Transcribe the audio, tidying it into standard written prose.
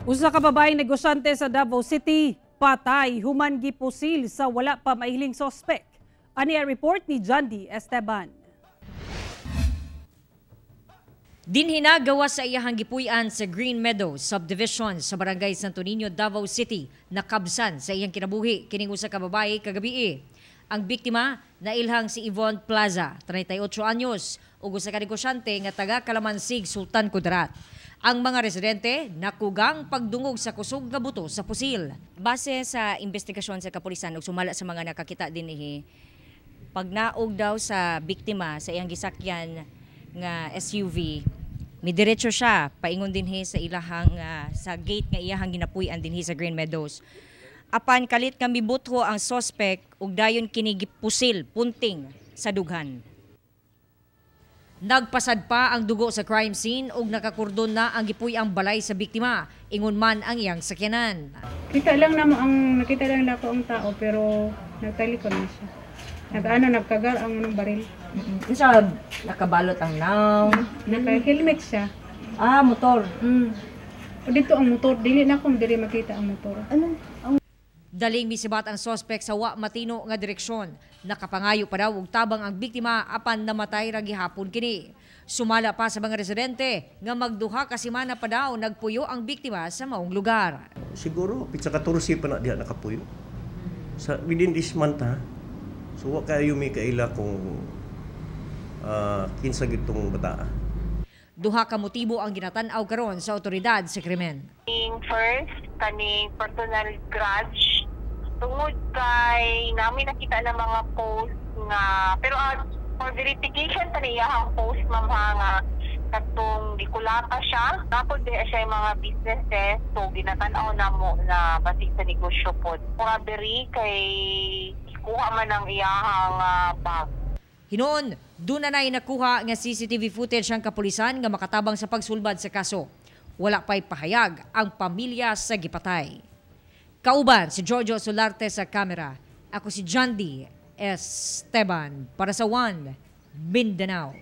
Usa ka babaeng negosyante sa Davao City patay human gipusil sa wala pa mahiling sospek. Ani ang report ni Jandy Esteban. Dinhi na gawas sa iyahang gipuy-an sa Green Meadows Subdivision sa Barangay Santo Niño, Davao City, nakabsan sa iyang kinabuhi kining usa ka babae kagabii. Ang biktima nailhang si Yvonne Plaza, 38 anyos, ug usa ka negosyante nga taga Kalamansig, Sultan Kudarat. Ang mga residente nakugang pagdungog sa kusog nga buto sa pusil. Base sa investigasyon sa kapulisan ug sumala sa mga nakakita dinhi, pagnaog daw sa biktima sa iyang gisakyan nga SUV, midiretso siya paingon dinhi sa ilahang sa gate nga iyahang ginapuy-an dinhi sa Green Meadows. Apan kalit nga mibutho ang suspect ug dayon kini gipusil punting sa dughan. Nagpasad pa ang dugo sa crime scene ug nakakordon na ang gipuy-ang balay sa biktima, ingon man ang iyang sakyanan. Kita lang namo ang nakita lang nako ang tao, pero nagtalikod na siya. Nag-ano, nagkagar ang anong baril. Unsa, nakabalot ang naong? Naka-helmet siya. Ah, motor. O dito ang motor, dili na akong dili makita ang motor. Daling misibat ang sospek sa wa matino nga direksyon. Nakapangayo pa daw og tabang ang biktima, apan namatay ra gihapon kini. Sumala pa sa mga residente nga magduha ka semana pa daw nagpuyo ang biktima sa maong lugar. Siguro pitsa 14 pa na diha nakapuyo. Sa within this month, ha. So wa kayo may kaila kung kinsa gitong bata. Duha ka motibo ang ginatan-aw karon sa otoridad sa krimen. Kaning first, kaning personal grudge. Tungod kay namin nakita ng mga post nga, pero for verification pa niya ang post, ma'am, ha, nga katong gikulata siya. Tapos di siya yung mga businesses, so ginatan-aw na mo na basig sa negosyo pod. Robbery kay kuha man ang iyahang bag. Hinuon, doon na na'y nakuha nga CCTV footage ang kapulisan nga makatabang sa pagsulbad sa kaso. Wala pa'y pahayag ang pamilya sa gipatay. Kauban si Giorgio Solarte sa kamera. Ako si Jandy Esteban para sa One Mindanao.